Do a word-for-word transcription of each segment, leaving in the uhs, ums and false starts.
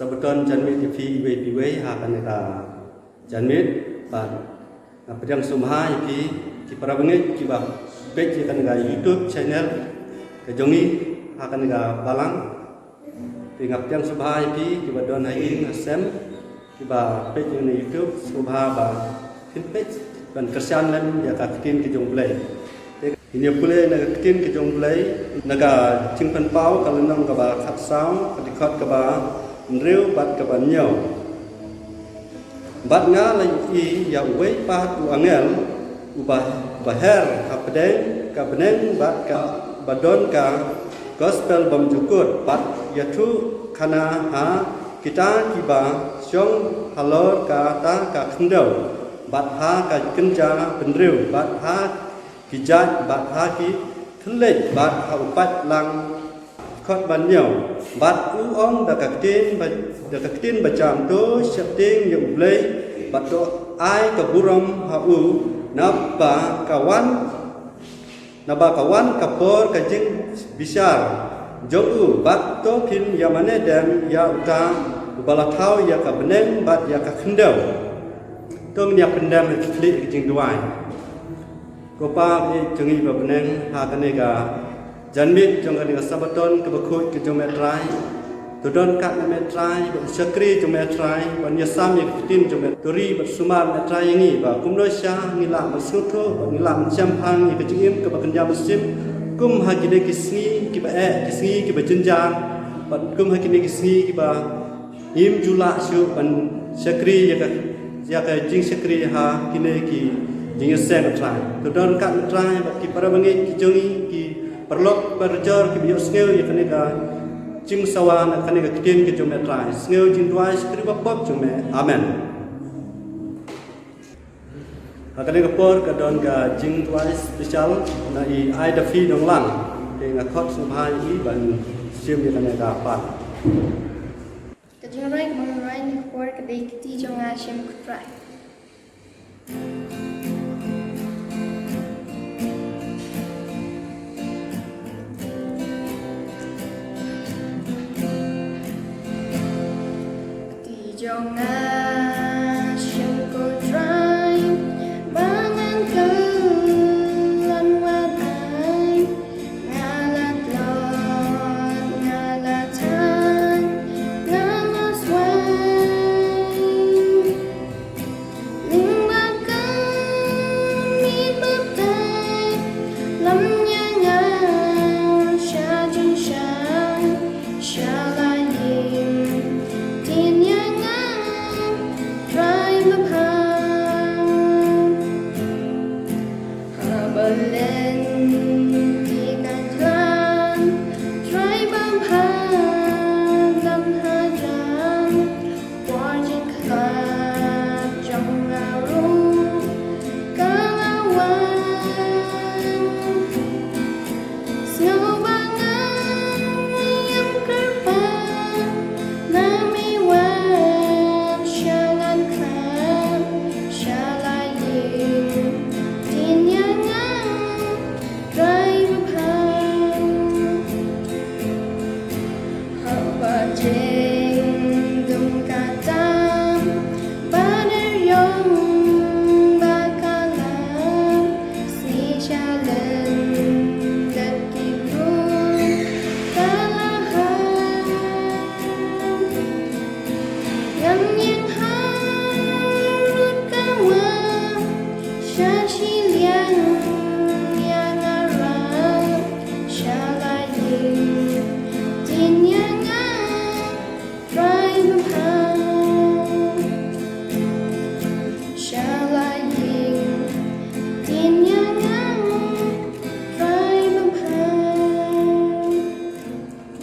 Sabbaton janmiet ïa phi iwei pa iwei ha kane ka janmiet. Bad nga pdiang sngewbha ïa phi ki para bangeit kiba peit ïa kane ka YouTube channel ka jong ngi ha kane ka balang. Te nga pdiang sngewbha ïa phi kiba don ha ïing ha sem kiba peit ïa kane YouTube, sngewbha ba phin peit ban kyrshan lem ïa ka ktien ka jong U Blei. Te ngin ïa pule na ka ktien ka jong U Blei na ka Jingpynpaw ka lynnong kaba khatsaw, ka dkhot kaba hynriew bad kaba hynñiew. Bad nga la ïohi ïa uwei pat u angel uba, uba her ha pdeng ka bneng bad kaba don ka gospel bymjukut, bad ïathuh khana ha kita kiba shong halor kata ka khyndew bad ha ka kynja bynriew bad ha ki jait bad ha ki thylliej bad ha u paidlang. Dkhot ba hynñiew. Bad u ong da ka ktien ba, da ka ktien ba jam, to sheptieng ïa U Blei bad to ai ka burom ha u, naba ka wan, naba ka wan ka por ka jingbishar jong u, bad to phin ïa mane dem ïa uta uba la thaw ïa ka bneng bad ïa ka khyndew. To ngin ïa pyndem ha ki khlieh ki jingduwai. Ko Pa, ba ïeit jong ngi ba bneng, ha kane ka janmiet jong kane ka Sabbaton kaba khuid ka jong me Trai, to don kat me, me Trai, bad u shakri jong me Trai, ban ïasam ïa ka ktien jong me, to ri bad sumar me Trai ïa ngi ba kumno sha ngi lah ban sngewthuh bad ngi lah ban shemphang ïa ka jingim kaba kynja mynsiem, kum ha kine ki sngi kiba eh, ki sngi kiba jynjar, bad kum ha kine ki sngi kiba ngim ju lah shuh ban shakri ïa ka, ïa ka jingshakri ha kine ki jingïaseng, Trai. To don kat me Trai bad ki para bangeit ki jong ngi, ki paralok parajor kiba ïohsngew ïa kane ka jingsawa na kane ka ktien ka jong me Trai. Sngew jingduwai shakri ba pop jong me. Amen. Ha kane ka por ka don ka jingduwai special na i Ai Dafi Donglang. Te nga khot sngewbha ïa i ban shim ïa kane ka part. Ka jingrwai kaba ngan rwai ha kane ka por ka dei Kti jong nga shim ko Trai. Kti jong nga shim ko Trai, ba ngan kylla wat ai. Nga la tlot, nga la thait, nga la swai. Lyngba ka miet baptist, lam ïa nga sha jingshai, sha la ïing, ktien ïa nga, Trai babha. Haba leit ki kaitklan, Trai babha, lam hajan, por jingkhlad jong nga ruh ka la wan. Sngewbha ngan ïam kyrpad, namar wat sha ngan khlad, sha la ïing, ktien ïa nga, Trai babha. Haba jingdum ka tam, ba dei ïong ba ka lam, sngi sha lyndet ki briew ka la hap. Ngan ïeng ha rud ka wah, sha shiliang ïa nga rap, sha la ïing, ktien ïa nga, Trai babha. Sha la ïing, ktien ïa nga, Trai babha.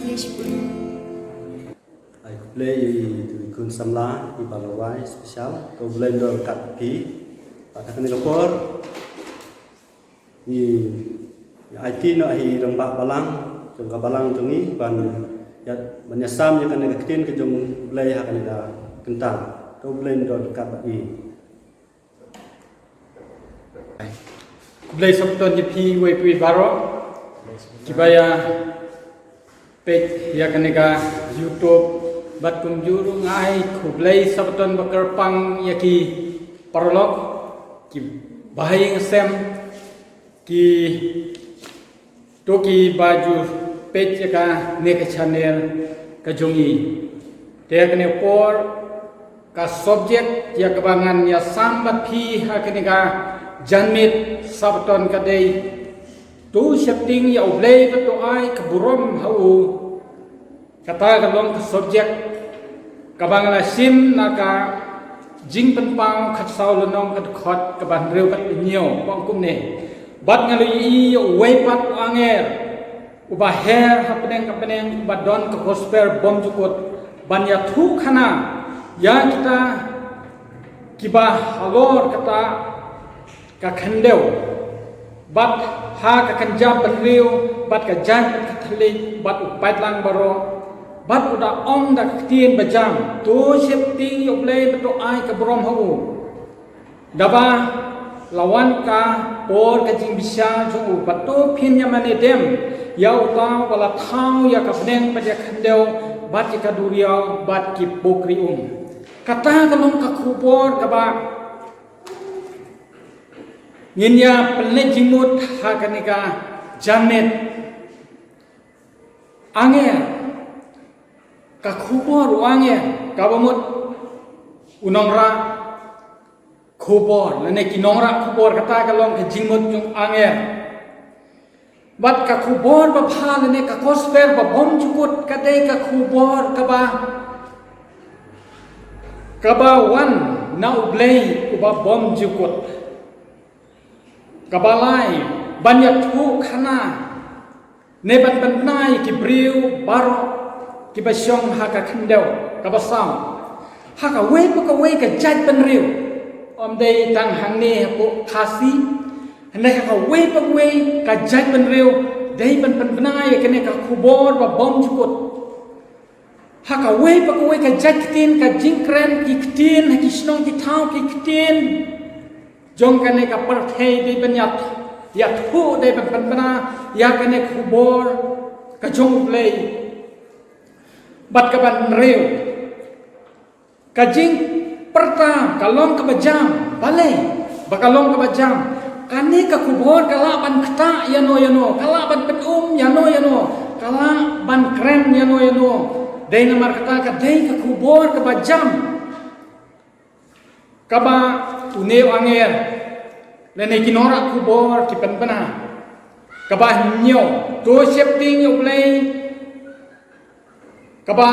Yes, please. Ai khublei ïa i khun samla iba la rwai special. Ko Blei un don ryngkat bad phi. Bad ha kane ka por ngi, ngi aiti noh ïa i rangbah balang jong ka balang jong ngi ban ïa, ban ïasam ïa kane ka ktien ka jong U Blei ha kane ka kynta. Ko Blei un don ryngkat bad i. Khublei Sabbaton ïa phi iwei pa iwei baroh kiba ïa peit ïa kane ka YouTube Bad kumjuh ruh nga ai khublei Sabbaton ba kyrpang ïa ki paralok, ki bahaïing sem, ki to ki ba ju peit ïa kane ka channel ka jong ngi. Te kane por ka subject ïa kaba ngan ïa sam bad phi ha kane ka janmiet Sabbaton ka dei: To sheptieng ïa U Blei bad to ai ka burom ha u. Kata ka long ka subject kaba nga la shim na ka Jingpynpaw khatsaw lynnong, ka dkhot kaba hynriew bad hynñiew, ka ong kumne: Bad nga la ïohi ïa uwei pat u angel uba her hapdeng ka bneng, uba don ka kosper bymjukut, ban ïathuh khana ïa kita kiba halor kata ka khyndew, bad ha ka kynja bynriew, bad ka jait, bad ka thylliej, bad u paidlang baroh. Bad u da ong da ka ktien bajam: To sheptieng ïa U Blei bad to ai ka burom ha u. Daba la wan ka por ka jingbishar jong u, bad to phin ïa mane dem ïa uta uba la thaw ïa ka bneng bad ïa ka khyndew bad ïa ka duriaw bad ki pukri um. Kata ka long ka khubor kaba ngin ïa pynleit jingmut ha kane ka janmiet. Angel, ka khubor u angel, kaba mut u nongrah khubor lane ki nongrah khubor, kata ka long ka jingmut jong angel. Bad ka khubor babha lane ka kosper ba bymjukut ka dei ka khubor kaba, kaba wan na U Blei uba bymjukut, kaba la ai ban ïathuh khana ne ban pynbna ïa ki briew baroh kiba shong ha ka khyndew. Kaba saw, ha kawei pa kawei ka jaitbynriew, ym dei tang hangne hapoh Khasi, hynrei ha kawei pa kawei ka jaitbynriew, dei ban pynbna ïa kane ka khubor ba bymjukut. Ha kawei pa kawei ka jait ktien, ka jingkren, ki ktien ha ki shnong ki thaw, ki ktien jong kane ka pyrthei, dei ban ïa, ïathuh, dei ban pynbna ïa kane ka khubor ka jong U Blei. Bad kaba hynriew, ka jingpyrta ka long kaba jam. Balei ba ka long kaba jam? Kane ka khubor ka lah ban ktah ïano ïano, ka lah ban pynum ïano ïano, ka lah ban kren ïano ïano. Dei namar kata ka dei ka khubor kaba jam, kaba une u angel lane ki nongrah khubor ki pynbna. Kaba hynñiew, to sheptieng ïa U Blei. Kaba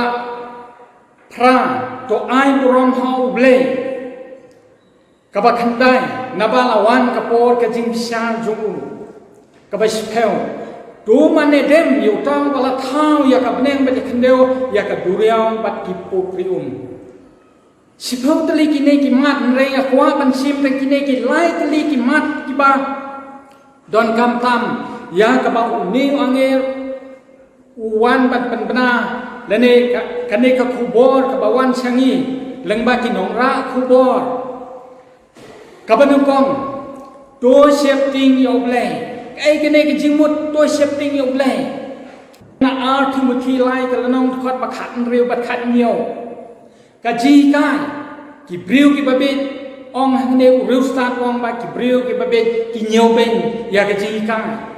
phra, to ai burom ha U Blei. Kaba khyndai, naba la wan ka por ka jingbishar jong u. Kaba shiphew, to mane dem ïa uta uba la thaw ïa ka bneng bad ïa ka khyndew, ïa ka duriaw bad ki pukri um. Shiphew tylli kine ki mat, hynrei nga kwah ban shim tang kine ki lai tylli ki mat kiba donkam tam ïa kaba une u angel u wan ban pynbna lane ka, kane ka khubor kaba wan sha ngi lyngba ki nongrah khubor. Kaba nyngkong, to sheptieng ïa U Blei. Kaei kane ka jingmut to sheptieng ïa U Blei? Na ar Timothi lai, ka lynnong, dkhot ba khathynriew bad khathynñiew. Ka jinghikai, ki briew kiba bieit, ong hangne u riewstad u ong ba ki briew kiba bieit ki ñiewbeiñ ïa ka jinghikai.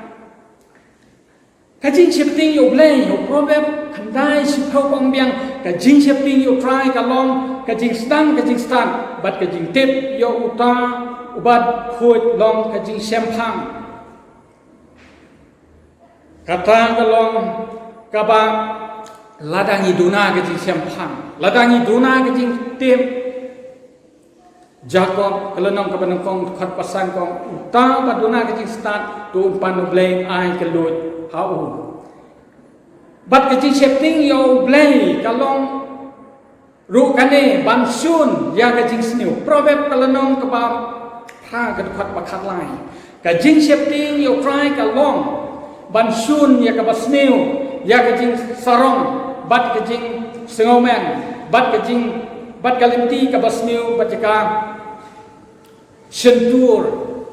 Ka jingsheptieng ïa U Blei, ha u Proverb khyndai shiphew ka ong biang, ka jingsheptieng ïa U Trai ka long ka jingsdang ka jingstad, bad ka jingtip ïa uta uba khuid long ka jingshemphang. Kata ka long kaba lada ngi duna ka jingshemphang, lada ngi duna ka jingtip. Jakob, ka lynnong kaba nyngkong, dkhot ba san ka ong, uta uba duna ka jingstad, to un pan U Blei ai kylluid ha u. Bad ka jingsheptieng ïa U Blei ka long ruh kane ban shun ïa ka jingsniew. Proverb, ka lynnong kaba phra, ka dkhot ba khatlai. Ka jingsheptieng ïa U Trai ka long ban shun ïa kaba sniew, ïa ka jingsarong, bad ka jingsngewmen, bad ka jing, bad ka lynti kaba sniew, bad ïa ka shyntur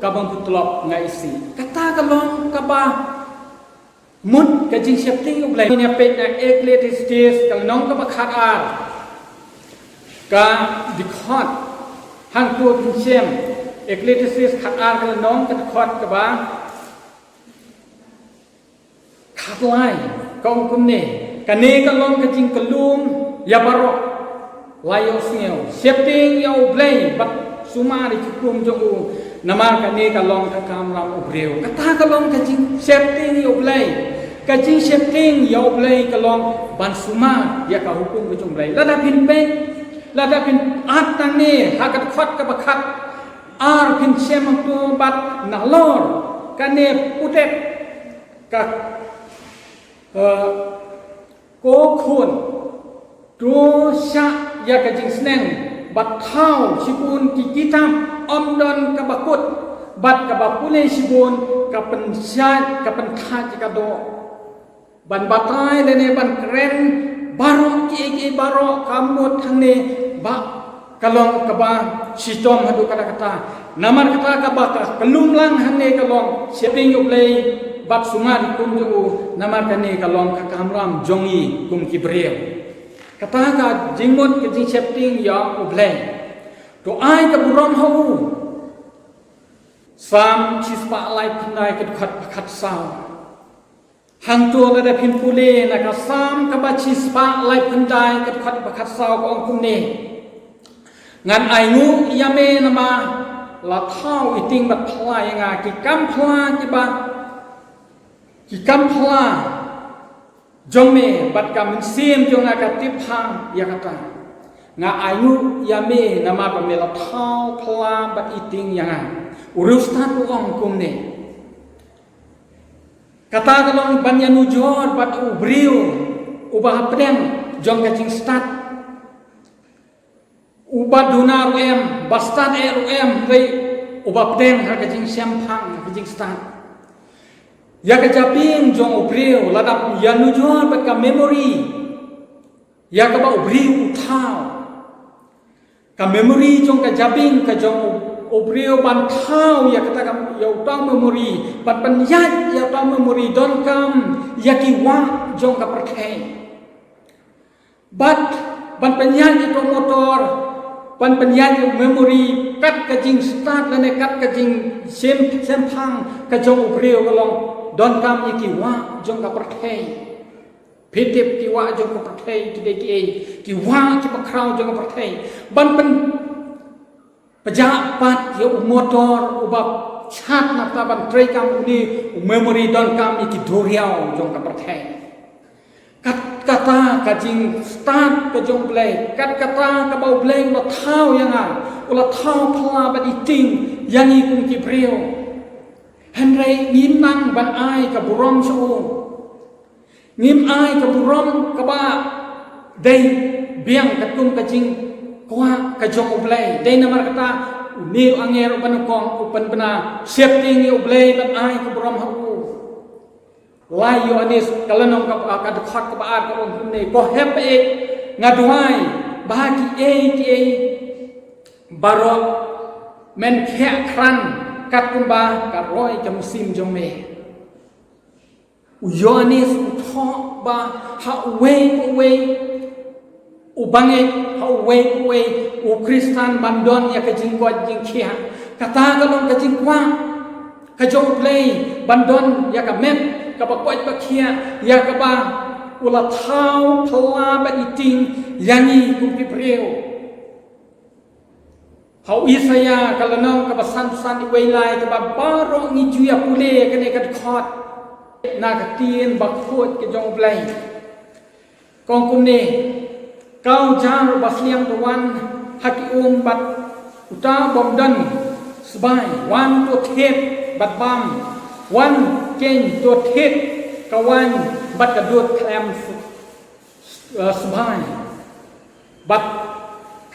kaba mputlop nga isih. Kata ka long kaba mut ka jingsheptieng ïa U Blei. Ngi ïa peit na Ecclesiastes, ka lynnong kaba khatar, Ka dkhot hangto phin shem, Ecclesiastes khat ar ka lynnong, ka dkhot kaba khatlai, ka ong kumne: Kane ka long ka jingkylluid ïa baroh. Lai ïa u sngew, sheptieng ïa U Blei bad sumar ïa ki hukum jong u, namar kane ka long ka kamram u briew. Kata ka long ka jingsheptieng ïa U Blei. Ka jingsheptieng ïa U Blei ka long ban sumar ïa ka hukum ka jong U Blei. Lada phin peit, lada phin at nangne ha ka dkhot kaba khat ar, phin shem hangto bad nalor kane putet ka, eh, ko khun, to shah ïa ka jingsneng bad thaw shibun ki kitab, ym don kaba kut bad kaba pule shibun, ka pynshah, ka pynthait ïa ka doh ban batai lane ban kren baroh kiei kiei baroh ka mut hangne, ba ka long kaba shitom haduh katta katta. Namar kata kaba ka kylluid lang hangne ka long sheptieng ïa U Blei bad sumar ïa ki hukum jong u, namar kane ka long ka kamram jong ngi kum ki briew. Kata ka jingmut ka jingsheptieng ïa U Blei. To ai ka burom ha u. Salm shispah laiphew khyndai, ka dkhot ba khatsaw. Hangto lada phin pule na ka Salm kaba shispah laiphew khyndai, ka dkhot ba khatsaw, ka ong kumne: Ngan ainguh ïa me namar la thaw iting bad phylla ïa nga, ki kam phylla kiba, ki kam phylla jong me bad ka mynsiem jong nga ka tip ha ïa kata. Nga ainguh ïa me namar ba me la thaw phylla bad iting ïa nga. U riewstad u ong kumne. Kata ka long ban ïanujor bad u briew uba hapdeng jong ka jingstad. Uba duna ruh em, ba stad eh ruh em, hynrei uba pdeng ha ka jingshemphang, ha ka jingstad. Ïa ka jabieng jong u briew, lada ïanujor bad ka memory ïa kaba u briew u thaw. Ka memory jong ka jabieng ka jong u, u briew ban thaw ïa kata ka, ïa uta u memory, ban pynïaid ïa uta u memory donkam ïa ki wah jong ka pyrthei. Bad ban pynïaid ïa uta u motor, ban pynïaid ïa u memory, kat ka jingstad lane kat ka jingshem, shemphang ka jong u briew ka long donkam ïa ki wah jong ka pyrthei. Phi tip ki wah jong ka pyrthei ki dei kiei, ki wah kiba khraw jong ka pyrthei. Ban pyn, pynjah pat ïa u motor uba shad, nangta ban treikam une u memory donkam ïa ki duriaw jong ka pyrthei. Kat kata ka jingstad ka jong U Blei, kat kata kaba U Blei u la thaw ïa nga, u la thaw phylla bad iting ïa ngi kum ki briew. Hynrei ngim nang ban ai ka burom sha u. Ngim ai ka burom kaba dei biang katkum ka jingkwah ka jong U Blei. Dei namar kata une u angel u ba nyngkong u pynbna sheptieng ïa U Blei ban ai ka burom ha u. Lai Ïoannis ka lynnong ka, ka dkhot kaba ar ka ong kumne: Ko hep eh, nga duwai ba ha kiei kiei baroh men khiah khran katkum ba ka roi ka mynsiem jong me. U Ïoannis u thoh ba ha uwei pa uwei u bangeit, ha uwei pa uwei u Khristan ban don ïa ka jingkoit jingkhiah. Kata ka long ka jingkwah ka jong U Blei ban don ïa ka met kaba koit ba khiah, ïa kaba u la thaw phylla bad iting ïa ngi kum ki briew. Ha u Isaïah ka lynnong kaba sanphew san, uwei lai, kaba baroh ngi ju ïa pule kane ka dkhot na ka ktien bakhuid ka jong U Blei. Ka ong kumne: Ka ujar ba sliang ka wan ha ki um bad uta bym don sbai, wan to thied bad bam, wan keiñ to thied ka waiñ bad ka dud khlem s-, eh, sbai. Bad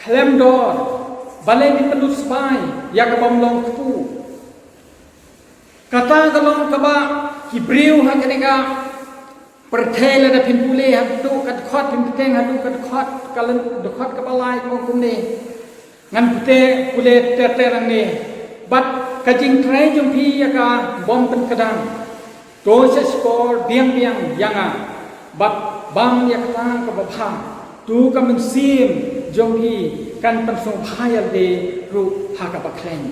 khlem dor, balei phi pynlut sbai ïa ka bym long kpu? Kata ka long kaba ki briew ha kane ka pyrthei, lada phin pule haduh ka dkhot, phin bteng haduh ka dkhot, ka lyn-, dkhot kaba lai ka ong kumne. Ngan pule ter ter hangne. Bad ka jingtrei jong phi ïa ka bym pynkdang. To shahshkor biang biang ïa nga bad bam ïa ka tang kaba bha. To ka mynsiem jong phi kan pynsngewbha ïa lade ruh ha kaba khlaiñ.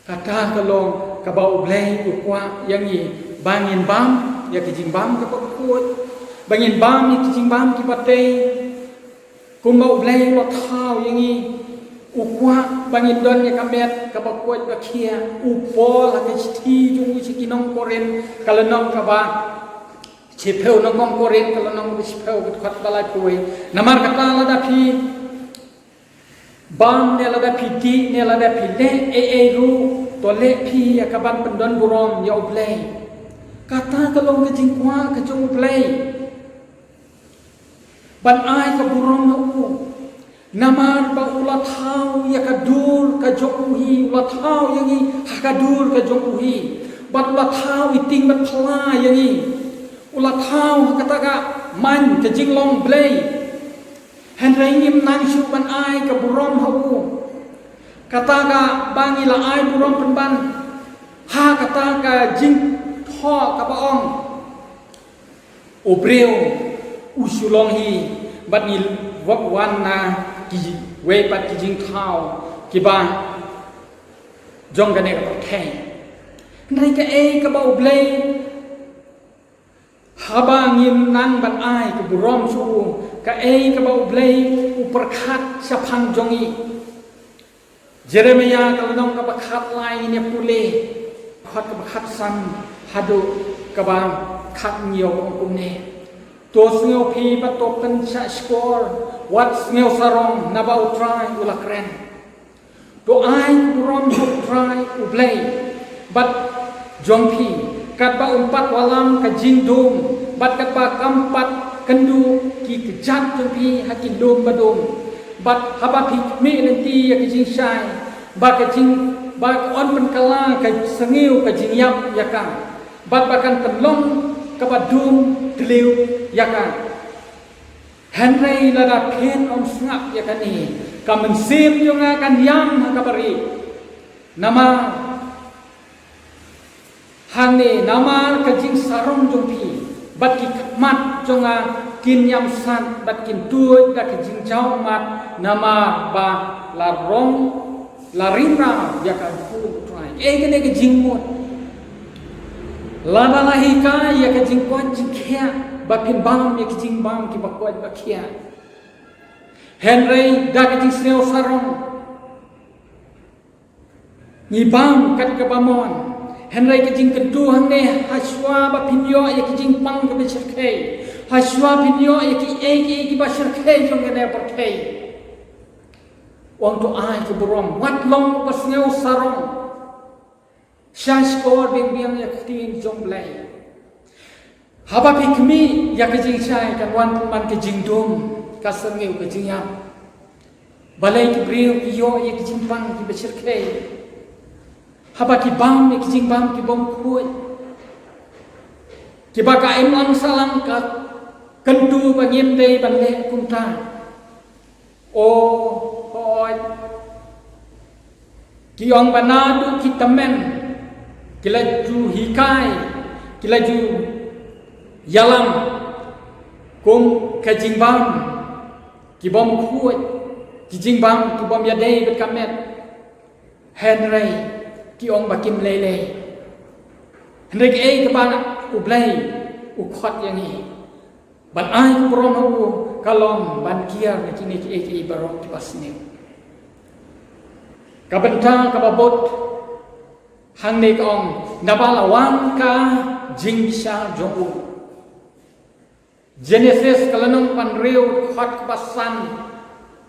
Kata ka long kaba U Blei u kwah ïa ngi, ba ngin bam ïa ki jingbam kiba khuid, ba ngin bam ïa ki jingbam kiba tei. Kumba U Blei u la thaw ïa ngi, u kwah ba ngin don ïa ka met kaba khuid ba khiah. U Paul ha ka shithi jong u sha ki nong Korinth, ka lynnong kaba shiphew, nong Korinth ka lynnong kaba shiphew, ka dkhot ba laiphew wei. Namar kata lada phi bam ne lada phi dih ne lada phi leh ei ei ruh, to leh phi ïa kaban pyndon burom ïa U Blei. Kata ka long ka jingkwah ka jong U Blei ban ai ka burom ha u. Namar ba u la thaw ïa ka dur ka jong u hi, u la thaw ïa ngi ha ka dur ka jong u hi. Bad u la thaw i ting bad phylla ïa ngi. U la thaw ha kata ka main ka jinglong Blei. Hynrei ngim nang shuh ban ai ka burom ha u. Kata kaba ngi la ai burom pynban ha kata ka jingthoh kaba ong, u briew u shu long hi, bad ngi wad wan na kiwei pat ki jingthaw kiba jong kane ka pyrthei. Hynrei kaei kaba U Blei, haba ngim nang ban ai ka burom sha u, kaei kaba U Blei u pyrkhat shaphang jong ngi? Jeremiah ka lynnong kaba khatlai, ngin ïa pule dkhot kaba khatsan haduh kaba khathynñiew, ka ong kumne: To sngew phi bad to pynshah shkor, wat sngew sarong, naba U Trai u la kren. To ai burom ha U Trai U Blei bad jong phi, katba um pat wallam ka jingdum, bad katba kam pat kynduh ki kjat jong phi ha ki lum ba dum. Bad haba phi khmih lynti ïa ka jingshai, ba ka jing, ba kan pynkylla ka sngew ka jingïap ïa ka, bad ba kan pynlong kaba dum tliw ïa ka. Hynrei lada phin ym sngap ïa kane, ka mynsiem jong nga kan ïam ha kaba rit. Namar hangne, namar ka jingsarong jong phi bad ki khmat jong nga kin ïam sat bad kin tuid da ka jingjaw ummat, namar ba la rong, la ring rau ïa ka bor U Trai. Kaei kane ka jingmut? Lada la hikai ïa ka jingkoit jingkhiah ba phin bam ïa ka jingbam kiba koit ba khiah. Hynrei da ka jingsngew sarong ngi bam kat kaba mon. Hynrei ka jingkyntu hangne, hashwa ba phin ïoh ïa ka jingpang kaba shyrkhei, hashwa phin ïoh ïa kiei kiei kiba shyrkhei jong kane ka pyrthei, u ong to ai ka burom, wat long ba sngew sarong. Shah shkor biang biang ïa ka ktien jong U Blei. Haba phi khmih ïa ka jingshai, kan wan pynban ka jingdum, ka sngew ka jingïap. Balei ki briew ki ïoh ïa ka jingpang kiba shyrkhei haba ki bam ïa ka jingbam kibym khuid? Kiba ka imlang sahlang ka kyntu ba ngim dei ban leh kumta. O hooid, ki ong ba naduh ki tymmen ki la ju hikai, ki la ju ïalam kum ka jingbam kibym khuid, ki jingbam kibym ïadei bad ka met. Hynrei ki ong ba kim lei lei. Hynrei kaei kaba U Blei u khot ïa ngi ban ai ka burom ha u, ka long ban kiar na kine kiei kiei baroh kiba sniew. Ka bynta kaba bud hangne ka ong, naba la wan ka jingbishar jong u. Genesis ka lynnong ba hynriew, dkhot kaba san.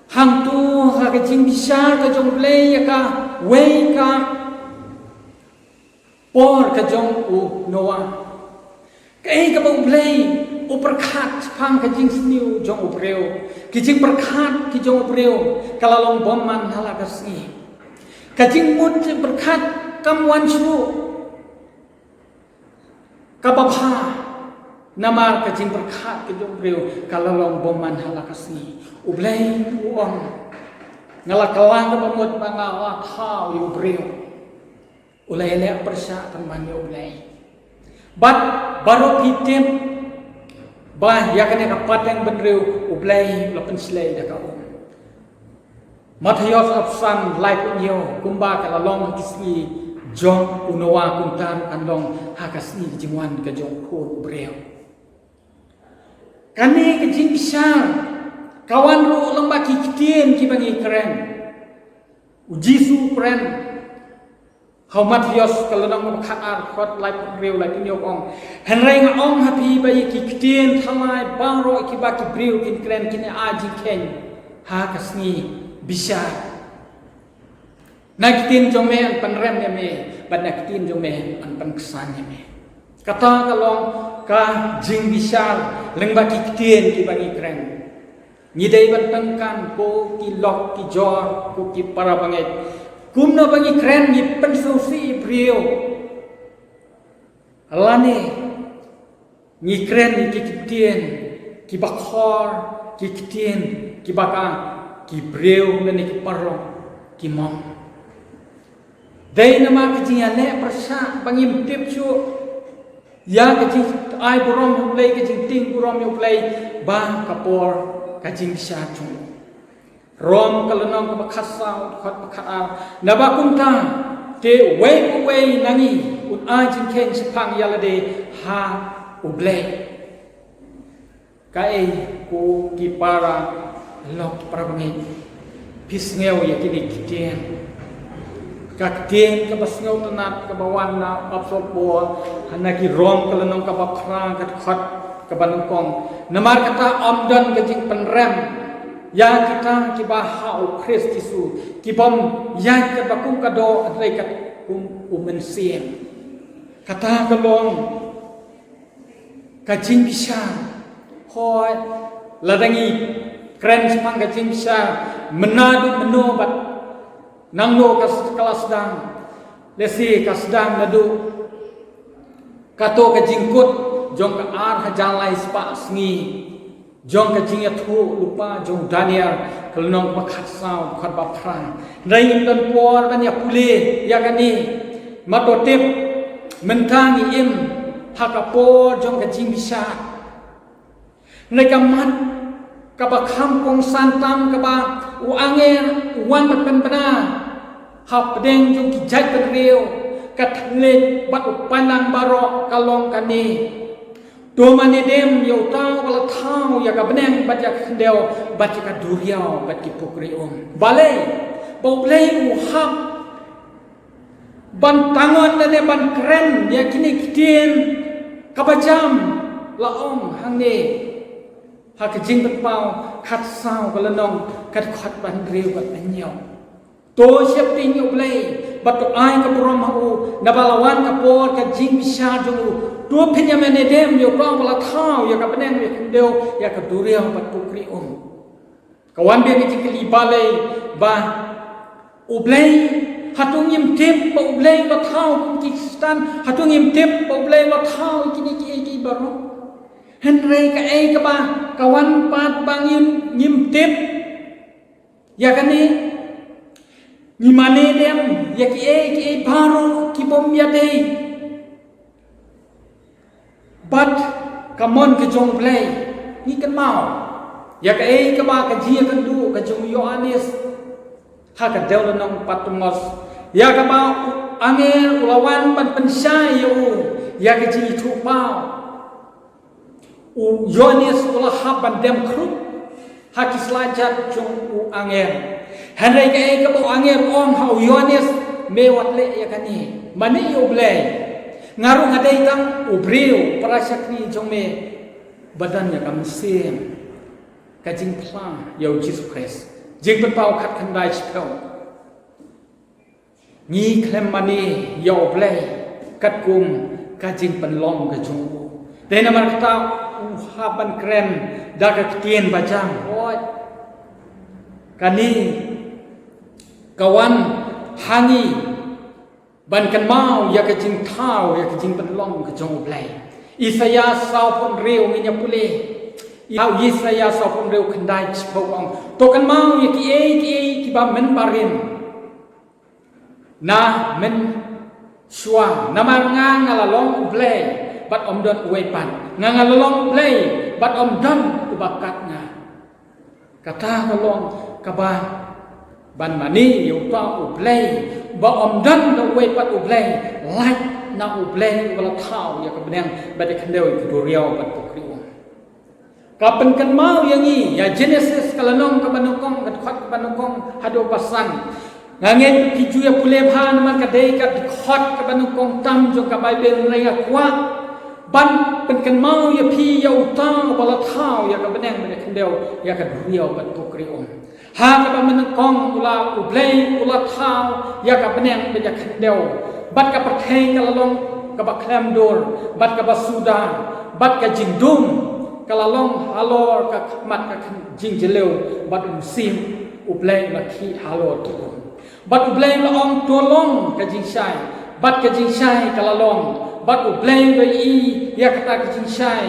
Hangto ha ka jingbishar ka jong U Blei ïa kawei ka por ka jong u Noah. Kaei kaba U Blei u pyrkhat shaphang ka jingsniew jong u briew, ki jingpyrkhat ki jong u briew, ka la long bymman ha la ka sngi. Ka jingmut jingpyrkhat kam wan shuh kaba bha, namar ka jingpyrkhat ka jong u briew ka la long bymman ha la ka sngi. U Blei u ong, nga la kylla kaba mut ba nga la thaw ïa u briew. U la ïaleh pyrshah tang ban ïa U Blei. Bad baroh phi tip Ba ïa kane ka pateng bynriew U Blei u la pynshlei da ka um. Mathaios arphew san, laiphew hynñiew, kumba ka la long ha ki sngi jong u Noah, kumta ruh kan long ha ka sngi ka jingwan ka jong U Khun u briew. Kane ka jingbishar ka wan ruh lyngba ki ktien kiba ngi kren. U Jisu u kren ha u Mathaios ka lynnong kaba khatar, dkhot laiphew hynriew, laiphew hynñiew, u ong: Hynrei nga ong ha phi ba ïa ki ktien thalai baroh kiba ki briew kin kren kin ai jingkheiñ ha ka sngi bishar. Na ki ktien jong me yn pynrem ïa me, bad na ki ktien jong me yn pynksan ïa me. Kata ka long ka jingbishar lyngba ki ktien kiba ngi kren. Ngi dei ban tyngkan ko ki lok ki jor, ko ki para bangeit. Kumno ba ngi kren, ngi pynsngewsih ïa briew, lane ngi kren ki ktien kiba khor, ki ktien kiba ka ki briew lane ki paralok ki mong? Dei namar ka jingïaleh pyrshah ba ngim tip shuh ïa ka jingai burom ïa U Blei, ka jingtieng burom ïa U Blei, ba ka por ka jingbishar jong u. Rom ka lynnong kaba khatsaw, dkhot ba khatar: Naba kumta te uwei pa uwei na ngi un ai jingkheiñ shaphang ïa lade ha U Blei. Kaei, ko ki paralok, para bangeit, phi sngew ïa kine ki ktien? Ka ktien kaba sngewtynnat kaba wan na u apostol Paul ha na ki Rom ka lynnong kaba phra, ka dkhot kaba nyngkong: Namar kata ym don ka jingpynrem ïa kita kiba ha U Khrist Jisu, ki bym ïaid katba kum ka doh, hynrei katkum U Mynsiem. Kata ka long ka jingbishar. Hooid, lada ngi kren shaphang ka jingbishar, mynta naduh mynno bad nangno ka, ka la sdang? Lehse ka sdang naduh kato ka jingkut jong ka ar hajar lai spah sngi jong ka jingïathuhlypa jong u Daniel, ka lynnong kaba khatsaw, dkhot ba phra. Hynrei ngim don por ban ïa pule ïa kane. Mato tip, mynta ngi im ha ka por jong ka jingbishar. Hynrei ka mat kaba kham kongsan tam kaba u angel u wan ban pynbna hapdeng jong ki jaitbynriew ka thylliej bad u paidlang baroh ka long kane: To mane dem ïa uta uba la thaw ïa ka bneng bad ïa ka khyndew bad ïa ka duriaw bad ki pukri um. Balei? Ba U Blei u hap ban tangon lane ban kren ïa kine ki ktien kaba jam, la ong hangne ha ka Jingpynpaw khatsaw ka lynnong, ka dkhot ba hynriew bad ba hynñiew: To sheptieng ïa U Blei bad to ai ka burom ha u, naba la wan ka por ka jingbishar jong u. To pynïamane dem ïa uta uba la thaw ïa ka bneng, ïa ka khyndew, ïa ka duriaw bad pukri um. Ka wan biang ka jingkylli, balei ba U Blei, hato ngim tip ba U Blei u la thaw kum ki Khristan? Hato ngim tip ba U Blei u la thaw ïa kine kiei kiei baroh? Hynrei kaei kaba ka wan pat ba ngim, ngim tip ïa kane? Ngi mane dem ïa kiei kiei baroh ki bym ïadei bad ka mon ka jong U Blei. Ngi kynmaw ïa kaei kaba ka jingïakynduh ka jong u Ïoannis ha ka dewlynnong Patmos, ïa kaba u angel u la wan ban pynshai ïa u ïa ka jingïathuhpaw. U Ïoannis u la hap ban dem khrup ha ki sla jat jong u angel. Hynrei kaei kaba u angel u ong ha u Ïoannis: Me wat leh ïa kane. Mane ïa U Blei. Nga ruh nga dei tang u briew, para shakri jong me ba don ïa ka mynsiem ka jingphla ïa U Jisu Khrist. Jingpynpaw khatkhyndai, shiphew. Ngi khlem mane ïa U Blei katkum ka jingpynlong ka jong u. Te namar kata u hap ban kren da ka ktien ba jam. Hooid, kane ka wan ha ngi ban kynmaw ïa ka jingthaw, ïa ka jingpynlong ka jong U Blei. Isaïah sawphew hynriew, ngin ïa pule. Isaïah sawphew hynriew, khyndai, shiphew, ong: To kynmaw ïa kiei kiei kiba mynbarim na mynshuwa, namar nga, nga la long U Blei bad ym don uwei pat. Nga, nga la long U Blei bad ym don uba kat nga. Kata ka long kaba ban mane ïa uta U Blei, ba ym don da uwei pat U Blei, lait na U Blei uba la thaw ïa ka bneng bad ïa ka khyndew, ïa ka duriaw bad ka pukri um. Ka pynkynmaw ïa ngi ïa Genesis ka lynnong kaba nyngkong, ka dkhot kaba nyngkong haduh ba san. Nga ngeit phi ju ïa pule bha namar ka dei ka dkhot kaba nyngkong tam jong ka Baibl, hynrei nga kwah ban pynkynmaw ïa phi ïa uta uba la thaw ïa ka bneng bad ïa ka khyndew, ïa ka duriaw bad pukri um. Ha kaba nyngkong u la, U Blei u la thaw ïa ka bneng bad ïa ka khyndew, bad ka pyrthei ka la long kaba khlem dur bad kaba suda, bad ka jingdum ka la long halor ka khmat ka kyn-, jingjylliew, bad u Mynsiem U Blei u la khih halor ki um. Bad U Blei u la ong, to long ka jingshai, bad ka jingshai ka la long. Bad U Blei u la ïohi ïa kata ka jingshai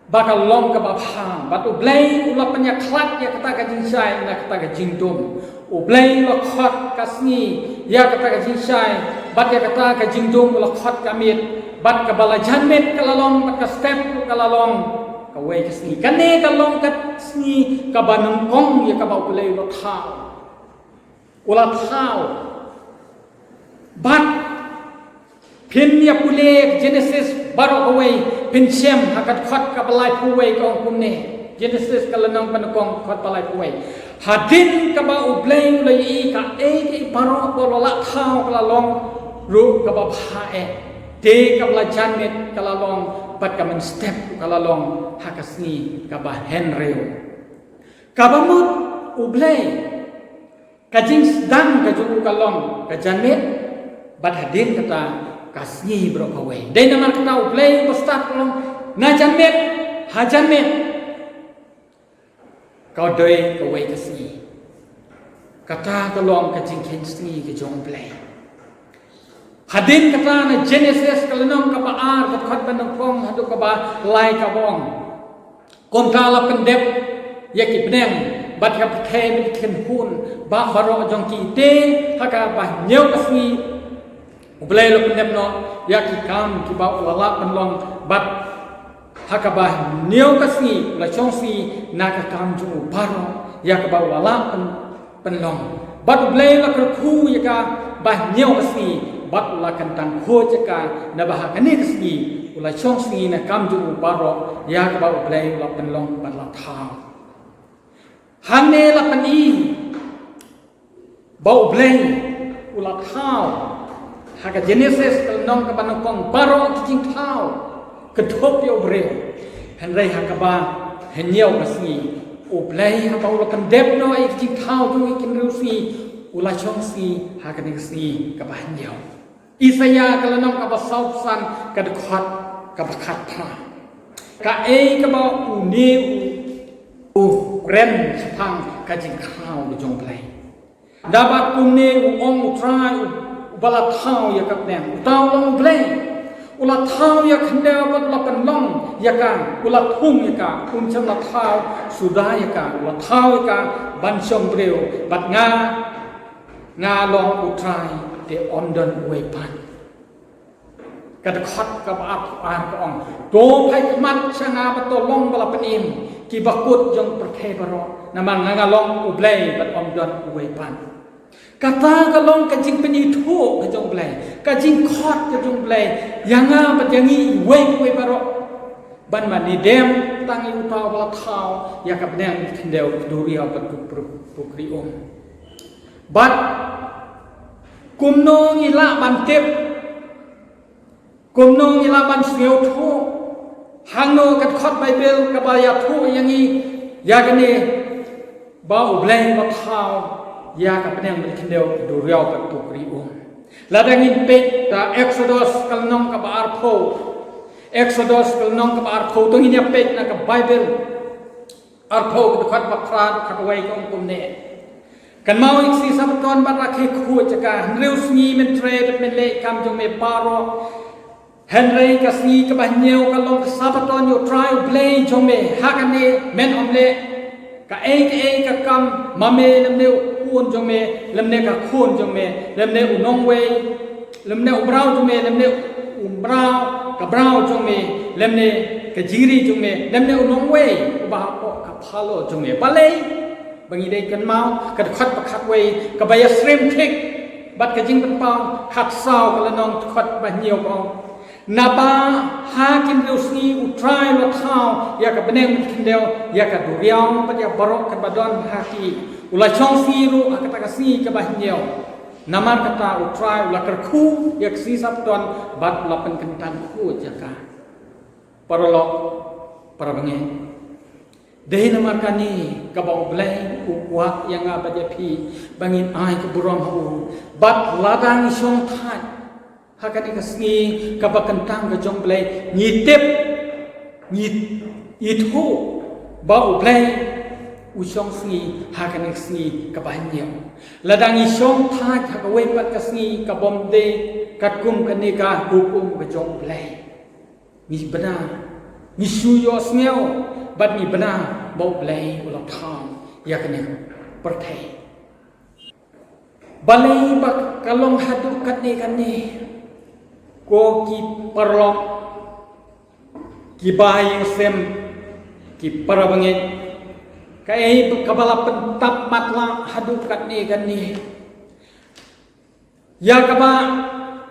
ba ka long kaba bha, bad U Blei u la pynïakhlad ïa kata ka jingshai na kata ka jingdum. U Blei u la khot ka sngi ïa kata ka jingshai, bad ïa kata ka jingdum u la khot ka miet. Bad kaba la jan miet ka la long, bad ka step ka la long kawei ka sngi. Kane ka long ka sngi kaba nyngkong ïa kaba U Blei u la thaw. U la thaw. Bad phin ïa pule Genesis baroh kawei, phin shem ha ka dkhot kaba laiphew wei ka ong kumne. Genesis ka lynnong ba nyngkong, dkhot ba laiphew wei. Hadien kaba U Blei u la ïohi kaei kaei baroh ba u la thaw ka la long ruh kaba bha eh. Te kaba la jan miet ka la long, bad ka mynstep ka la long ha ka sngi kaba hynriew. Kaba mut U Blei, ka jingsdang ka jong u ka long ka janmiet, bad hadien kata ka sngi baroh kawei. Dei namar kata U Blei u ba stad u ong, na janmiet, ha janmiet ka dei kawei ka sngi. Kata ka long ka jingkheiñ sngi ka jong U Blei. Hadien kata na Genesis ka lynnong kaba ar, ka dkhot ba nyngkong haduh kaba lai, kaba ong, kumta la pyndep ïa ki bneng bad ka pyrthei bad ki khun ba baroh jong ki. Te ha kaba hynñiew ka sngi U Blei u la pyndep noh ïa ki kam kiba u la lah pynlong, bad ha kaba hynñiew ka sngi u la shong sngi na ka kam jong u baroh ïa kaba u la lah pyn pynlong. Bad U Blei u la kyrkhu ïa kaba hynñiew ka sngi, bad u la kyntang khuid ïa ka, naba ha kane ka sngi u la shong sngi na kam jong u baroh ïa kaba U Blei u la pynlong bad la thaw. Hangne la pyni ba U Blei u la thaw ha ka Genesis ka lynnong kaba nyngkong baroh ki jingthaw kynthup ïa u briew. Hynrei ha kaba hynñiew ka sngi U Blei haba u la pyndep noh ïa ki jingthaw jong ngi ki hynriew sngi, u la shong sngi ha kane ka sngi kaba hynñiew. Isaïah ka lynnong kaba sawphew san, ka dkhot kaba khatphra. Kaei kaba une u, u kren shaphang ka jingthaw ka jong U Blei. Naba kumne u ong U Trai u, uba la thaw ïa ka bneng, uta u long U Blei. U la thaw ïa ka khyndew bad u la pynlong ïa ka, u la thung ïa ka, um shym la thaw suda ïa ka, u la thaw ïa ka ban shong briew, bad nga, nga long U Trai, te ym don uwei pat. Ka dkhot kaba arphew ar ka ong, to phai khmat sha nga bad to long ba la pynim, ki bakut jong pyrthei baroh, namar nga nga long U Blei bad ym don uwei pat. Kata ka long ka jingpynithuh ka jong U Blei, ka jingkhot ka jong U Blei ïa nga bad ïa ngi uwei uwei baroh, ban mane dem tang ïa uta uba la thaw ïa ka bneng, ka khyndew, ka duriaw bad ka pukri um. Bad kumno ngi lah ban tip, kumno ngi lah ban sngewthuh, hangno ka dkhot Baibl kaba ïathuh ïa ngi ïa kane ba U Blei u la thaw ïa ka bneng, ka khyndew, ka duriaw bad ka pukri um? Lada ngin peit ha Exodus ka lynnong kaba arphew, Exodus ka lynnong kaba arphew, to ngin ïa peit na ka Baibl. Arphew, ka dkhot ba phra, dkhot wei ka ong kumne: Kynmaw ïa ka sngi Sabbaton bad rakhe khuid ïa ka. Hynriew sngi men trei bad men leh ïa ka kam jong me baroh. Hynrei ka sngi kaba hynñiew ka long ka Sabbaton ïa U Trai U Blei jong me. Ha kane men ym leh kaei kaei ka kam, ma me lymne u khun jong me, lymne ka khun jong me, lymne u nongwei, lymne u mraw jong me, lymne u mraw ka mraw jong me, lymne ka jingri jong me, lymne u nongwei uba hapoh ka phalor jong me. Balei? Ba ngi dei kynmaw ka dkhot ba khatwei kaba ïasyriem thik bad ka jingpynpaw khatsaw, ka lynnong dkhot ba hynñiew ka ong: Naba ha ki hynriew sngi U Trai u la thaw ïa ka bneng bad khyndew, ïa ka duriaw bad ïa baroh kaba don ha ki. U la shong sngi ruh ha kata ka sngi kaba hynñiew. Namar kata U Trai u la kyrkhu ïa ka sngi Sabbaton bad u la pynkyntang khuid ïa ka. Paralok, parabangeit, dei namar kane kaba U Blei u kwah ïa nga bad ïa phi ba ngin ai ka burom ha u. Bad lada ngi shong thait ha kane ka sngi kaba kyntang ka jong U Blei, ngi tip, ngi ithuh ba U Blei u shong sngi ha kane ka sngi kaba hynñiew. Lada ngi shong thait ha kawei pat ka sngi ka bym dei katkum kane ka hukum ka jong U Blei, ngi bna, ngi shu ïohsngew bad ngi bna ba U Blei u la thaw ïa kane ka pyrthei. Balei ba ka long haduh katne katne, ko ki paralok, ki bahaïing sem, ki parabangeit? Kaei kaba la pyntap matlah haduh katne katne? Ïa kaba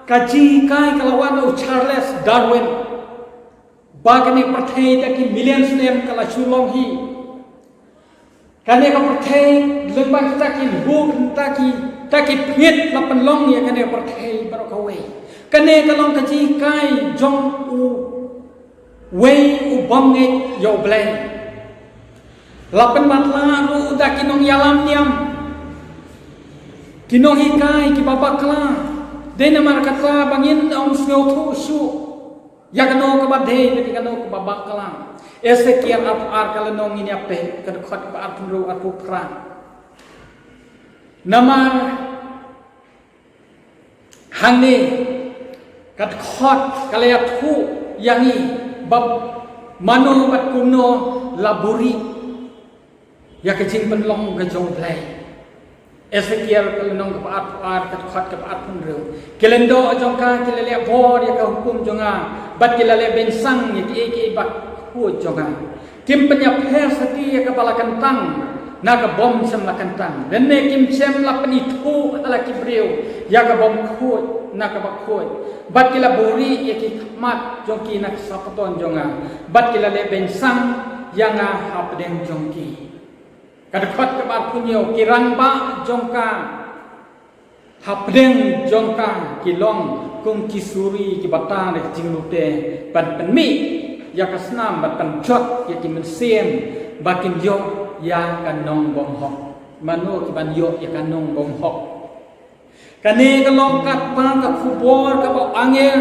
ka jinghikai ka la wan na u Charles Darwin ba kane pyrthei da ki million snem ka la shu long hi. Kane ka pyrthei lyngba kita ki lhok, kita ki, kita ki pyrthei la pynlong ïa kane ka pyrthei baroh kawei. Kane ka long ka jinghikai jong uwei u bym ngeit ïa U Blei. La pynmatlah ruh da ki nongïalam niam, ki nonghikai kiba bakla. Dei namar kata ba ngin ym sngewthuh shuh ïa kano kaba dei bad ïa kano kaba bakla. Esekiel arphew ar ka lynnong ngin ïa peit, ka dkhot kaba arphew hynriew, arphew phra. Namar hangne ka dkhot ka la ïathuh ïa ngi ba mano bad kumno la buhrieh ïa ka jingpynlong ka jong U Blei. Esekiel ka lynnong kaba arphew ar, ka dkhot kaba arphew hynriew. Ki lyngdoh jong ka ki la leh bor ïa ka hukum jong nga bad ki la leh beiñ sang ïa kiei kiei ba khuid jong nga. Kim pynïapher satia ïa kaba la kyntang na ka bym shym la kyntang, lane kim shym la pynithuh ha la ki briew ïa ka bym khuid na kaba khuid. Bad ki la buhrieh ïa ki khmat jong ki na ka Sabbaton jong nga, bad ki la leh beiñ sang ïa nga hapdeng jong ki. Ka dkhot kaba arphew hynñiew. Ki rangbah jong ka hapdeng jong ka ki long kum ki suri kiba tang da ki jinglute ban pynmih ïa ka snam, ban pynjot ïa ki mynsiem ba kin ïoh ïa ka nongbymhok. Mano ki ban ïoh ïa ka nongbymhok? Kane ka long katba ka khubor kaba u angel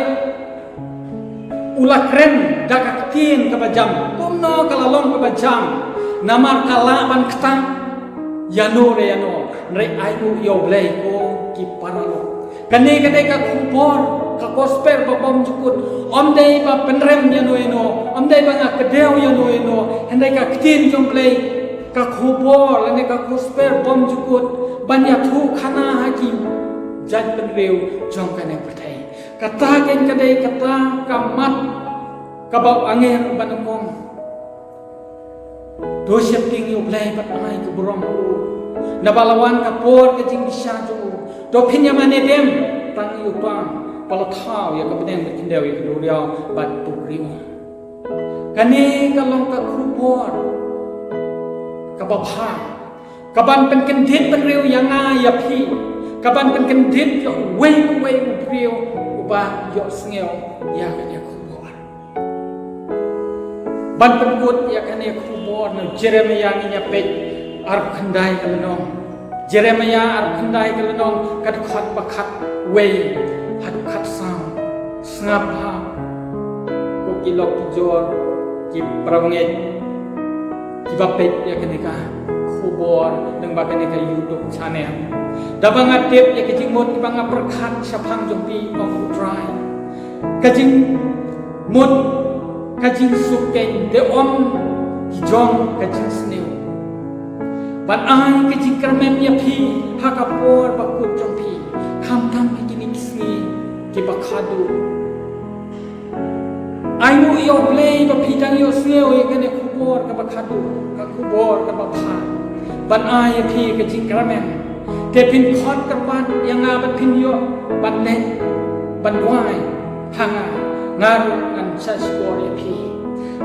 u la kren da ka ktien kaba jam. Kumno ka la long kaba jam? Namar ka lah ban ktah ïano re ïano. Hynrei ai nguh ïa U Blei, ko ki paralok, kane ka dei ka khubor, ka gospel ba bymjukut. Ym dei ba pynrem ïano ïano, ym dei ba nga kdew ïano ïano, hynrei ka ktien jong U Blei, ka khubor lane ka gospel bymjukut ban ïathuh khana ha ki jaitbynriew jong kane pyrthei. Kata keiñ ka dei kata ka mat kaba u angel u ba nyngkong. To sheptieng ïa U Blei bad ai ka burom ha u. Naba la wan ka por ka jingbishar jong u. To phin ïa mane dem, tang ïa uta uba la thaw ïa ka bneng bad khyndew, ïa ka duriaw bad u briew. Kane ka long ka khubor kaba bha, kaban pynkyndit bynriew ïa nga ïa phi, kaban pynkyndit ïa uwei uwei u briew uba ïohsngew ïa kane ka khubor. Ban pynkut ïa kane ka khubor, na Jeremaïah ngin ïa peit arphew khyndai ka lynnong. Jeremaïah arphew khyndai ka lynnong, ka dkhot ba khatwei haduh khatsaw. Sngap bha, ko ki lok ki jor, ki parabangeit, kiba peit ïa kane ka khubor lyngba kane ka YouTube channel. Da ba nga tip ïa ki jingmut kiba nga pyrkhat shaphang jong phi, ong U Trai. Ka jingmut, ka jingsuk keiñ, te ym ki jong ka jingsniew. Ban ai ka jingkyrmen ïa phi ha ka por ba kut jong phi, khamtam ha kine ki sngi kiba khadduh. Ai nguh ïa U Blei ba phi dang ïohsngew ïa kane ka khubor kaba khadduh, ka khubor kaba bha, ban ai ïa phi ka jingkyrmen. Te phin khot kyrpad ïa nga ban phin ïoh ban leh, ban duwai ha nga, nga ruh ngan sa shukor ïa phi.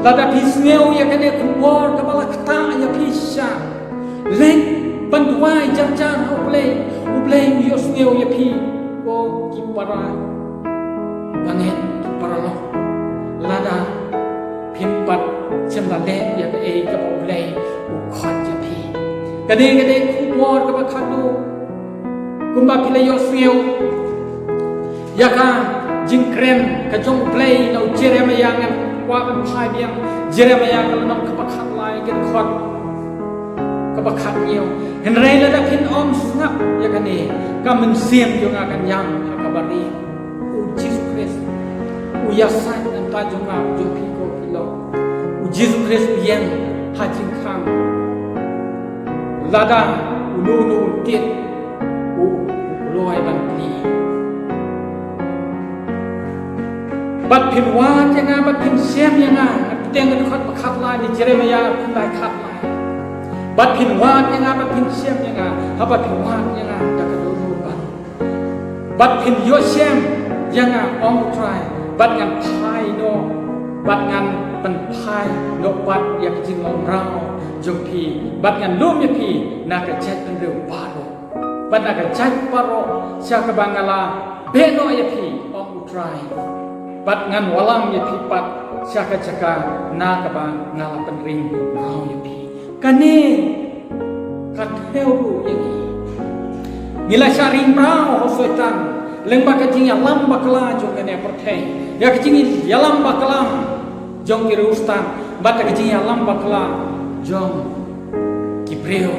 Lada phi sngew ïa kane ka khubor kaba la ktah ïa phi shisha, leit ban duwai jar jar ha U Blei, U Blei un ïohsngew ïa phi. Ko ki para bangeit, ki paralok, lada phim pat shym la leh ïa kaei kaba U Blei u khot ïa phi, ka dei, ka dei ka khubor kaba khadduh. Kumba phi la ïohsngew ïa ka jingkren ka jong U Blei na u Jeremiah, ngan kwah ban phai biang Jeremiah ka lynnong kaba khatlai, ka dkhot kaba khathynñiew. Hynrei lada phin ym sngap ïa kane, ka mynsiem jong nga kan ïam ha kaba ri. U Jisu Khrist u ïasaid na bynta jong nga, jong phi ko ki lok. U Jisu Khrist u ïeng ha jingkhang. Lada uno uno un tied, u, u kloi ban plie. Bad phin wad ïa nga, bad phin shem ïa nga. Pdeng ka dkhot ba khatlai na Jeremiah khyndai khatlai. Bad phin wad ïa nga, bad phin shem ïa nga, haba phin wad ïa nga da ka dohnud bha. Bad phin ïohshem ïa nga, ong U Trai, bad ngan phai noh, bad ngan pynphai noh pat ïa ka jinglong mraw jong phi, bad ngan lum ïa phi na ka jaitbynriew baroh, bad na ka jait baroh sha kaba nga la beh noh ïa phi, ong U Trai. Bad ngan wallam ïa phi pat sha ka jaka na kaba nga la pynring mraw ïa phi. Kane ka thew ruh ïa ngi. Ngi la shah ring mraw ha u Soitan lyngba ka jingïalam bakla jong kane ka pyrthei, ïa ka jingïalam bakla jong ki riewstad, bad ka jingïalam bakla jong ki briew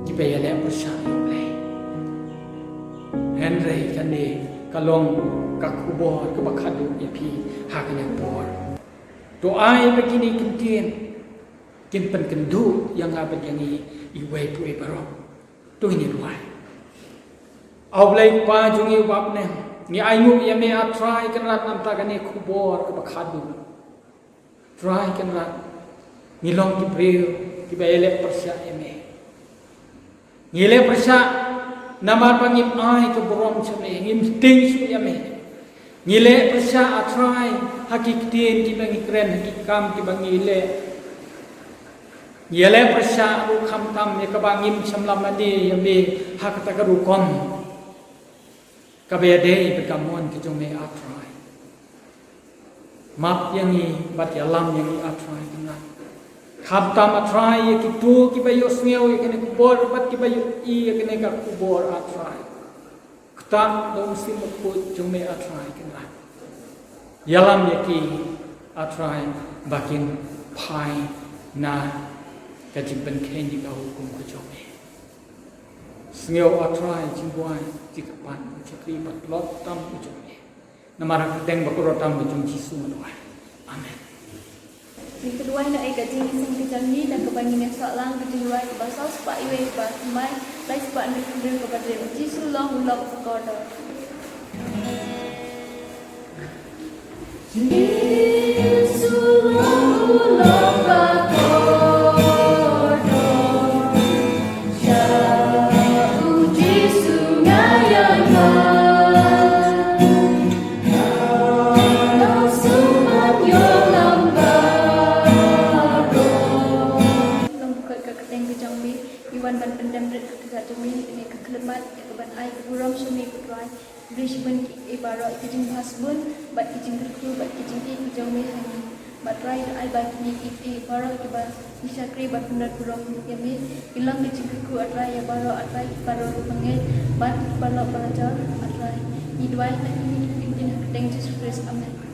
kiba ïaleh pyrshah ïa U Blei. Hynrei kane ka long ka khubor kaba khadduh ïa phi ha kane ka por. To ai ba kine ki ktien kin pynkynduh ïa nga bad ïa ngi iwei pa iwei baroh. To ngin ïa duwai. A U Blei Kpa jong ngi uba ha bneng, ngi ainguh ïa me A Trai Kynrad namar kane ka khubor kaba khadduh. Trai Kynrad, ngi long ki briew kiba ïaleh pyrshah ïa me. Ngi leh pyrshah namar ba ngim ai ka burom sha me, ngim tieng shuh ïa me. Ngi leh pyrshah A Trai ha ki ktien kiba ngi kren, ha ki kam kiba ngi leh. Ngi leh pyrshah ruh khamtam ïa kaba ngim shym la mane ïa me ha kata ka rukom kaba ïadei bad ka mon ka jong me A Trai. Map ïa ngi bad ïalam ïa ngi A Trai Kynrad. Khamtam A Trai ïa kito kiba ïohsngew ïa kane ka khubor bad kiba ïohi ïa kane ka khubor A Trai. Ktah da U Mynsiem Bakhuid jong me A Trai Kynrad. Ïalam ïa ki A Trai ba kin phai na ka jingpynkheiñ ïa ka hukum ka jong me. Sngew A Trai jingduwai, jingkyrpad u shakri bad lok tam u jong me. Namar ha ka kyrteng ba kordor tam jong U Jisu nga duwai. Amen. Ngin sa duwai noh ïa ka jingïaseng ka jong ngi da kaba ngin ïa sah lang ka jingduwai kaba saw spah wei, kaba thymmai lai spah hynriew hynriew, kaba ong: Jisu long u lok ba kordor. Jisu long u lok ba kordor. Sha u Jisu nga ïalam. Long bad ka kyrteng ka jong me, ngi wan ban pyndem rit ha ka kjat jong me, ïa kane ka khyllipmat, ïa ka ban ai ka burom sha me ko Trai. Khublei shibun ïa kiei kiei baroh, ïa ki jingbha sbun bad ki jingkyrkhu bad ki jingïeit ki jong me ha ngi. Bad Trai, ai ba kine kiei kiei baroh kiba ngi shakri bad pyndonkam burom ïa me, ki long ki jingkyrkhu, A Trai, ïa baroh, A Trai, ki paralok parajor bad ki paralok parajor, A Trai. Ngi duwai ïa kine kiei kiei ha ka kyrteng Jisu Khrist. Amen.